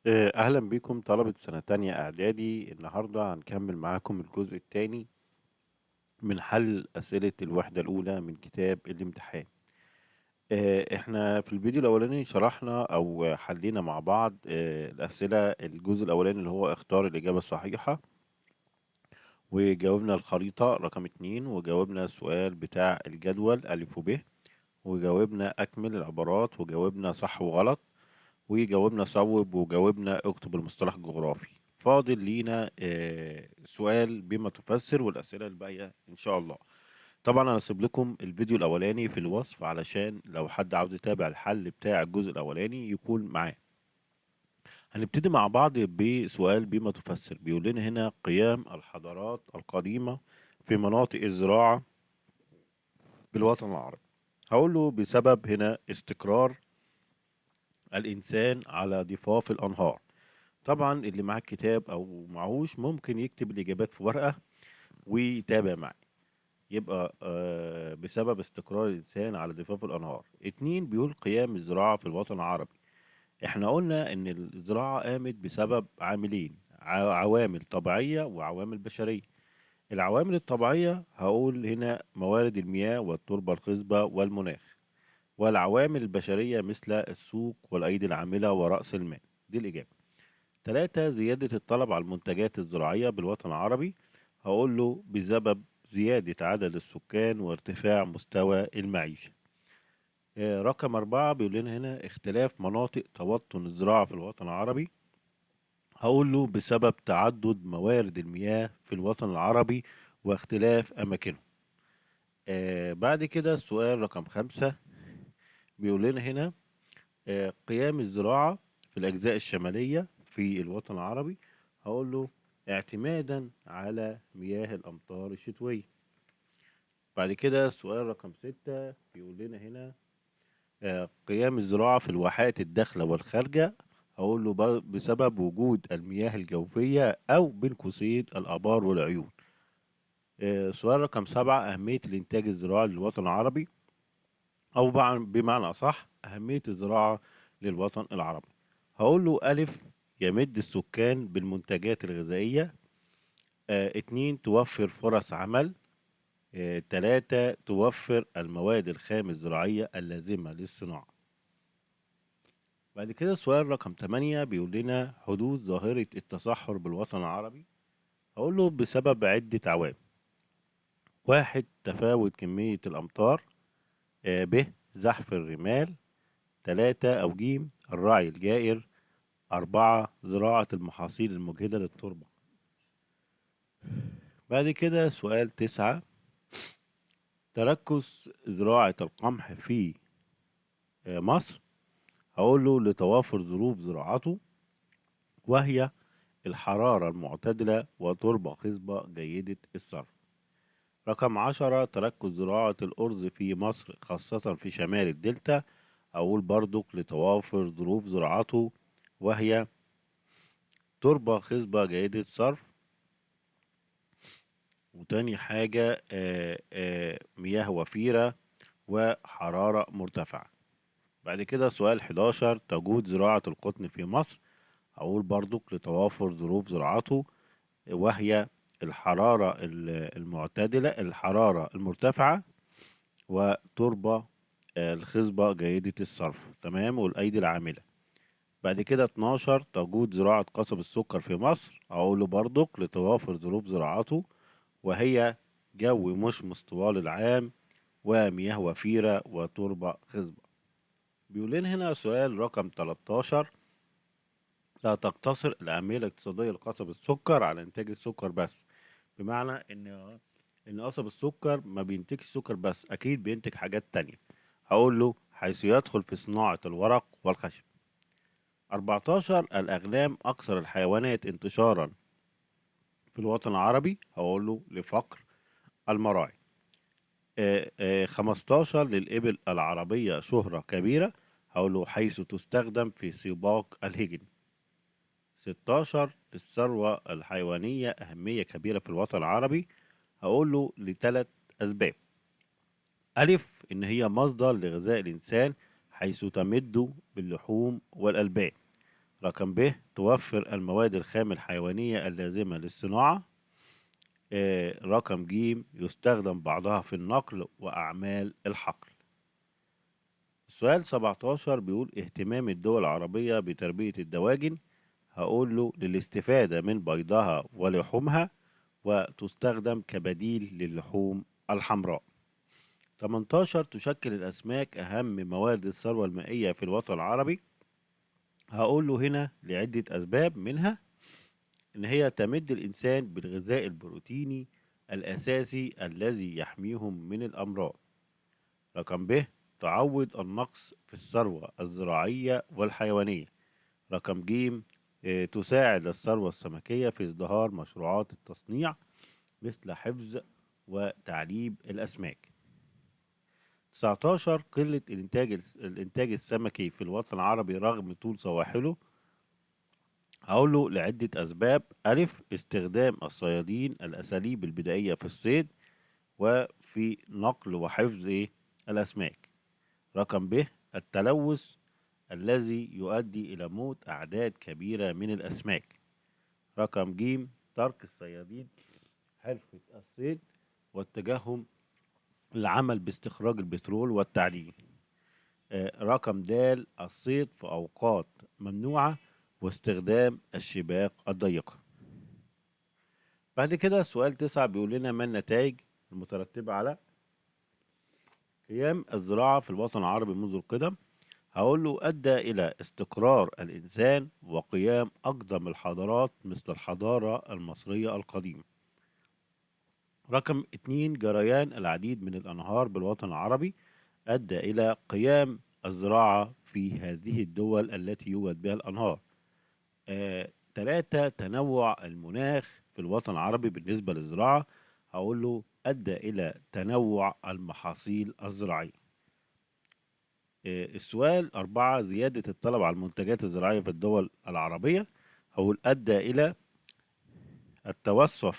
أهلا بكم طلبة سنة تانية إعدادي. النهاردة هنكمل معاكم الجزء الثاني من حل أسئلة الوحدة الأولى من كتاب الامتحان. احنا في الفيديو الأولاني شرحنا أو حلينا مع بعض الأسئلة، الجزء الأولاني اللي هو اختار الإجابة الصحيحة، وجاوبنا الخريطة رقم 2، وجاوبنا السؤال بتاع الجدول ألف وب، وجاوبنا أكمل العبارات، وجاوبنا صح وغلط، وجاوبنا صوب، وجاوبنا اكتب المصطلح الجغرافي. فاضل لينا سؤال بما تفسر والأسئلة الباقية إن شاء الله. طبعا أنا هسيب لكم الفيديو الأولاني في الوصف علشان لو حد عاوز يتابع الحل بتاع الجزء الأولاني يكون معاه. هنبتدي مع بعض بسؤال بما تفسر. بيقول لنا هنا قيام الحضارات القديمة في مناطق الزراعة بالوطن العربي. هقول له بسبب هنا استقرار الإنسان على ضفاف الأنهار. طبعا اللي معاه كتاب أو معهوش ممكن يكتب الإجابات في ورقة ويتابع معي. يبقى بسبب استقرار الإنسان على ضفاف الأنهار. 2 بيقول قيام الزراعة في الوطن العربي. احنا قلنا إن الزراعة قامت بسبب عاملين، عوامل طبيعية وعوامل بشرية. العوامل الطبيعية هقول هنا موارد المياه والتربة الخصبة والمناخ، والعوامل البشرية مثل السوق والأيدي العاملة ورأس المال. دي الإجابة. 3 زيادة الطلب على المنتجات الزراعية بالوطن العربي. هقول له بسبب زيادة عدد السكان وارتفاع مستوى المعيشة. رقم 4 بيقول لنا هنا اختلاف مناطق توطن الزراعة في الوطن العربي. هقول له بسبب تعدد موارد المياه في الوطن العربي واختلاف أماكنه. بعد كده السؤال رقم 5 بيقول لنا هنا قيام الزراعة في الأجزاء الشمالية في الوطن العربي. هقول له اعتمادا على مياه الأمطار الشتوية. بعد كده السؤال رقم 6 بيقول لنا هنا قيام الزراعة في الواحات الداخلة والخارجة. هقول له بسبب وجود المياه الجوفية أو بين قوسين الآبار والعيون. سؤال رقم 7 أهمية الإنتاج الزراعي للوطن العربي، أو بمعنى أصح أهمية الزراعة للوطن العربي. هقول له ألف يمد السكان بالمنتجات الغذائية، 2 توفر فرص عمل، 3 توفر المواد الخام الزراعية اللازمة للصناعة. بعد كده سؤال رقم 8 بيقول لنا حدوث ظاهرة التصحر بالوطن العربي. هقول له بسبب عدة عوامل. 1 تفاوت كمية الأمطار، ب زحف الرمال، 3 أو ج الرعي الجائر، 4 زراعة المحاصيل المجهدة للتربة. بعد كده سؤال 9 تركز زراعة القمح في مصر. هقول له لتوافر ظروف زراعته وهي الحرارة المعتدلة وتربة خصبة جيدة الصرف. رقم 10 تركز زراعة الأرز في مصر خاصة في شمال الدلتا. أقول برضك لتوافر ظروف زراعته وهي تربة خصبة جيدة الصرف، وتاني حاجة مياه وفيرة وحرارة مرتفعة. بعد كده سؤال 11 تجود زراعة القطن في مصر. أقول برضك لتوافر ظروف زراعته وهي الحرارة المعتدلة، الحرارة المرتفعة، وتربة الخصبة جيدة الصرف، تمام، والأيدي العاملة. بعد كده 12 تجود زراعة قصب السكر في مصر. أقول له برضك لتوافر ظروف زراعته وهي جو مشمس طوال العام ومياه وفيرة وتربة خصبة. بيقول لنا هنا سؤال رقم 13 لا تقتصر الأهمية الاقتصادية لقصب السكر على إنتاج السكر بس، بمعنى إن قصب السكر ما بينتجش سكر بس، أكيد بينتج حاجات تانية. هقول له حيث يدخل في صناعة الورق والخشب. 14 الأغنام أكثر الحيوانات انتشارا في الوطن العربي. هقول له لفقر المراعي. 15 للإبل العربية شهرة كبيرة. هقول له حيث تستخدم في سباق الهجن. 16 للثروة الحيوانية أهمية كبيرة في الوطن العربي. هقول له لثلاث أسباب. ألف إن هي مصدر لغذاء الإنسان حيث تمده باللحوم والألبان. رقم ب توفر المواد الخام الحيوانية اللازمة للصناعة. رقم ج يستخدم بعضها في النقل وأعمال الحقل. السؤال 17 بيقول اهتمام الدول العربية بتربية الدواجن. هقول له للاستفادة من بيضها ولحومها، وتستخدم كبديل للحوم الحمراء. 18 تشكل الأسماك أهم موارد الثروة المائية في الوطن العربي. هقول له هنا لعدة أسباب، منها إن هي تمد الإنسان بالغذاء البروتيني الأساسي الذي يحميهم من الأمراض. رقم ب تعوض النقص في الثروة الزراعية والحيوانية. رقم ج تساعد الثروة السمكية في ازدهار مشروعات التصنيع مثل حفظ وتعليب الأسماك. 19 قلة الإنتاج السمكي في الوطن العربي رغم طول سواحله. هقول له لعدة أسباب. ألف استخدام الصيادين الأساليب البدائية في الصيد وفي نقل وحفظ الأسماك. رقم ب التلوث الذي يؤدي إلى موت أعداد كبيرة من الأسماك. رقم ج ترك الصيادين حرفة الصيد واتجاههم العمل باستخراج البترول والتعدين. رقم د الصيد في أوقات ممنوعة واستخدام الشباك الضيقة. بعد كده سؤال 9 بيقول لنا ما النتائج المترتبة على قيام الزراعة في الوطن العربي منذ القدم. هقول له أدى إلى استقرار الإنسان وقيام أقدم الحضارات مثل الحضارة المصرية القديمة. رقم 2 جريان العديد من الأنهار بالوطن العربي أدى إلى قيام الزراعة في هذه الدول التي يوجد بها الأنهار. 3 تنوع المناخ في الوطن العربي بالنسبة للزراعة. هقول له أدى إلى تنوع المحاصيل الزراعية. السؤال 4 زيادة الطلب على المنتجات الزراعية في الدول العربية. هقول أدى إلى التوسع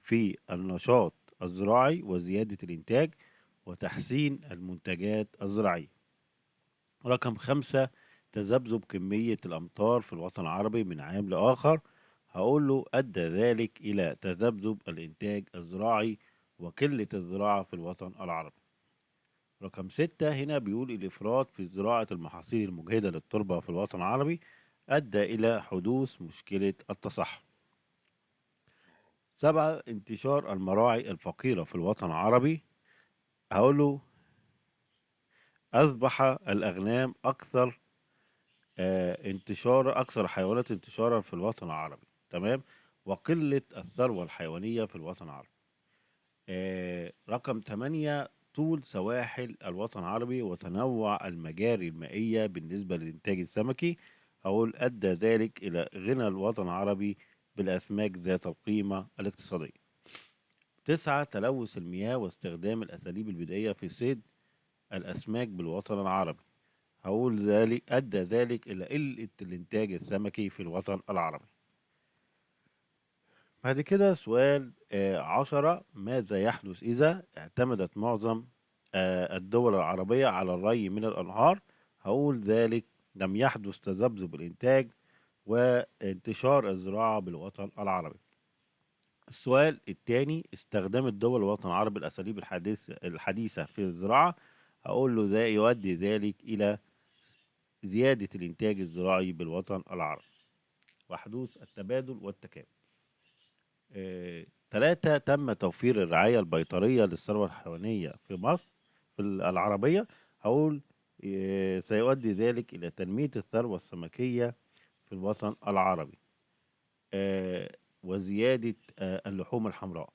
في النشاط الزراعي وزيادة الإنتاج وتحسين المنتجات الزراعية. رقم 5 تذبذب كمية الأمطار في الوطن العربي من عام لآخر. هقول له أدى ذلك إلى تذبذب الإنتاج الزراعي وقلة الزراعة في الوطن العربي. رقم 6 هنا بيقول الإفراط في زراعة المحاصيل المجهدة للتربة في الوطن العربي أدى إلى حدوث مشكلة التصحر. 7 انتشار المراعي الفقيرة في الوطن العربي. هقوله أصبح الأغنام أكثر انتشار، أكثر حيوانات انتشارا في الوطن العربي، تمام، وقلة الثروة الحيوانية في الوطن العربي. رقم 8 طول سواحل الوطن العربي وتنوع المجاري المائية بالنسبة للإنتاج السمكي. هقول أدى ذلك إلى غنى الوطن العربي بالأسماك ذات القيمة الاقتصادية. 9 تلوث المياه واستخدام الأساليب البدائية في صيد الأسماك بالوطن العربي. هقول ذلك أدى ذلك إلى قلة الإنتاج السمكي في الوطن العربي. بعد كده سؤال 10 ماذا يحدث إذا اعتمدت معظم الدول العربية على الري من الأنهار؟ هقول ذلك لم يحدث تذبذب الإنتاج وانتشار الزراعة بالوطن العربي. السؤال الثاني استخدام الدول الوطن العربي الأساليب الحديثة في الزراعة. هقول له ذا يؤدي ذلك إلى زيادة الإنتاج الزراعي بالوطن العربي وحدوث التبادل والتكامل. 3 تم توفير الرعاية البيطرية للثروة الحيوانية في مصر في العربية. هقول سيؤدي ذلك إلى تنمية الثروة السمكية في الوطن العربي وزيادة اللحوم الحمراء.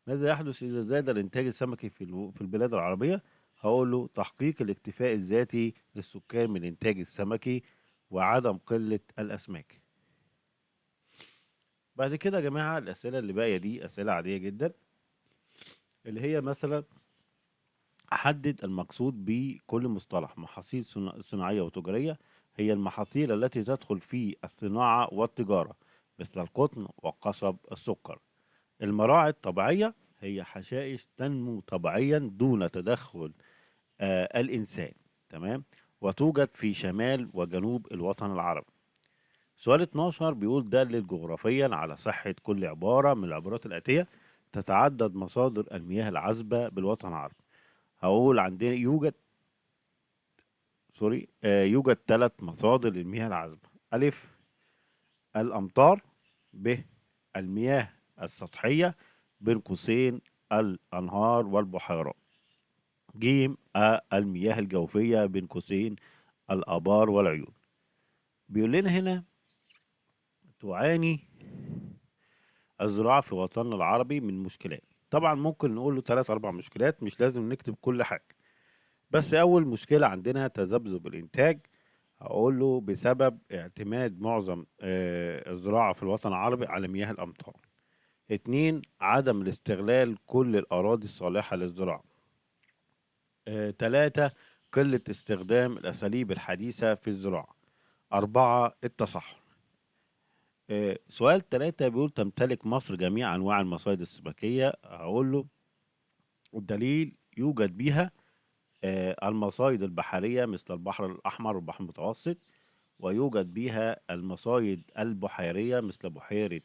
ماذا يحدث إذا زاد الإنتاج السمكي في البلاد العربية؟ هقول له تحقيق الاكتفاء الذاتي للسكان من الإنتاج السمكي وعدم قلة الأسماك. بعد كده يا جماعة الأسئلة اللي باقية دي أسئلة عادية جدا، اللي هي مثلا حدد المقصود بكل مصطلح. محاصيل صناعية وتجارية هي المحاصيل التي تدخل في الصناعة والتجارة مثل القطن وقصب السكر. المراعي الطبيعية هي حشائش تنمو طبيعيا دون تدخل الإنسان، تمام، وتوجد في شمال وجنوب الوطن العربي. سؤال 12 بيقول دلل جغرافيا على صحة كل عبارة من العبارات الآتية. تتعدد مصادر المياه العذبة بالوطن العربي. هقول عندنا يوجد يوجد 3 مصادر للمياه العذبة. ألف الأمطار، ب المياه السطحية بين قوسين الأنهار والبحيرات، ج المياه الجوفية بين قوسين الآبار والعيون. بيقول لنا هنا تعاني الزراعة في وطننا العربي من مشكلات. طبعا ممكن نقول له 3 4 مشكلات، مش لازم نكتب كل حاجة. بس أول مشكلة عندنا تذبذب الإنتاج. هقول له بسبب اعتماد معظم الزراعة في الوطن العربي على مياه الأمطار. 2 عدم الاستغلال كل الأراضي الصالحة للزراعة. 3 قلة استخدام الأساليب الحديثة في الزراعة. 4 التصحر. سؤال 3 بيقول تمتلك مصر جميع أنواع المصايد السمكية. هقول له الدليل يوجد بها المصايد البحرية مثل البحر الأحمر والبحر المتوسط، ويوجد بها المصايد البحيرية مثل بحيرة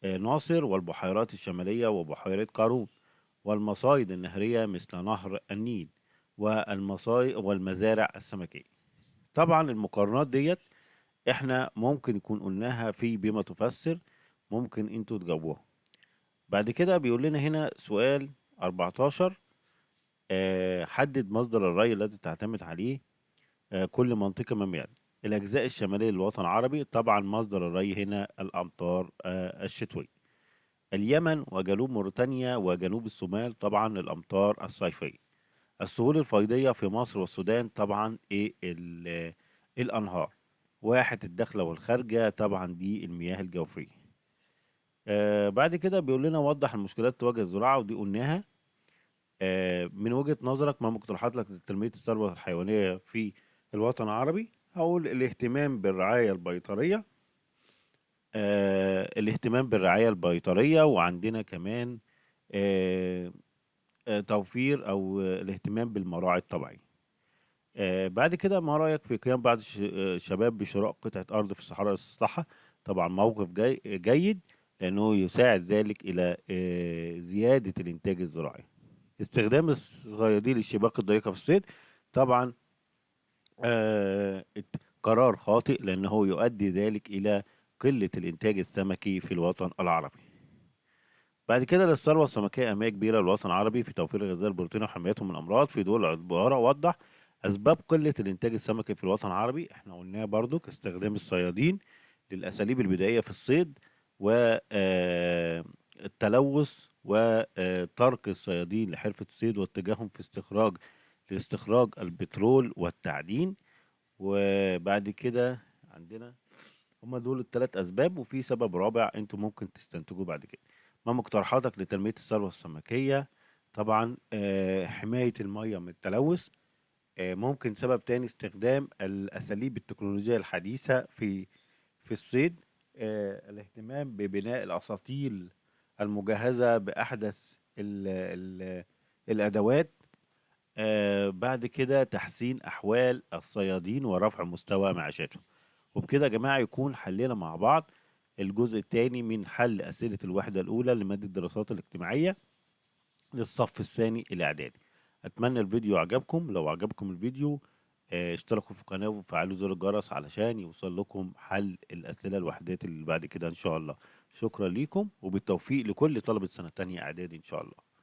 ناصر والبحيرات الشمالية وبحيرة قارون، والمصايد النهرية مثل نهر النيل، والمزارع السمكية. طبعا المقارنات ديت احنا ممكن يكون قلناها في بما تفسر، ممكن انتوا تجاوبوها. بعد كده بيقول لنا هنا سؤال 14، حدد مصدر الري الذي تعتمد عليه كل منطقة مما يلي. الأجزاء الشمالية للوطن العربي، طبعا مصدر الري هنا الأمطار الشتوية. اليمن وجنوب موريتانيا وجنوب الصومال، طبعا الأمطار الصيفية. السهول الفيضية في مصر والسودان، طبعا إيه الأنهار. واحة الدخلة والخارجة، طبعا دي المياه الجوفية. بعد كده بيقول لنا وضح المشكلات تواجه الزراعة، ودي قلناها. من وجهة نظرك ما مقترحات لك لتنمية الثروة الحيوانية في الوطن العربي؟ هقول الاهتمام بالرعاية البيطرية، الاهتمام بالرعاية البيطرية، وعندنا كمان توفير أو الاهتمام بالمراعي الطبيعية. بعد كده ما رأيك في قيام بعض الشباب بشراء قطعة أرض في الصحراء لاستصلاحها؟ طبعا موقف جيد لأنه يساعد ذلك إلى زيادة الإنتاج الزراعي. استخدام الصيادين للشباك الضيقة في الصيد، طبعا قرار خاطئ لأنه يؤدي ذلك إلى قلة الإنتاج السمكي في الوطن العربي. بعد كده للثروة السمكية أهمية كبيرة للوطن العربي في توفير الغذاء البروتيني وحمايتهم من الأمراض في دول العبارة. وضح أسباب قلة الإنتاج السمكي في الوطن العربي. احنا قلناه برضو استخدام الصيادين للأساليب البدائية في الصيد والتلوث وترك الصيادين لحرفة الصيد واتجاههم في لاستخراج البترول والتعدين. وبعد كده عندنا هما دول الثلاث أسباب، وفي سبب رابع انتوا ممكن تستنتجوه بعد كده. ما مقترحاتك لتنمية الثروة السمكية؟ طبعا حماية المية من التلوث. ممكن سبب تاني استخدام الأساليب التكنولوجية الحديثة في الصيد، الاهتمام ببناء الأساطيل المجهزة بأحدث ال ال الأدوات. بعد كده تحسين أحوال الصيادين ورفع مستوى معيشتهم. وبكده يا جماعة يكون حلينا مع بعض الجزء الثاني من حل أسئلة الوحدة الأولى لمادة الدراسات الاجتماعية للصف الثاني الإعدادي. أتمنى الفيديو عجبكم. لو عجبكم الفيديو اشتركوا في القناة وفعلوا زر الجرس علشان يوصل لكم حل الأسئلة الوحدات اللي بعد كده إن شاء الله. شكرا ليكم وبالتوفيق لكل طلبة سنة تانية إعدادي إن شاء الله.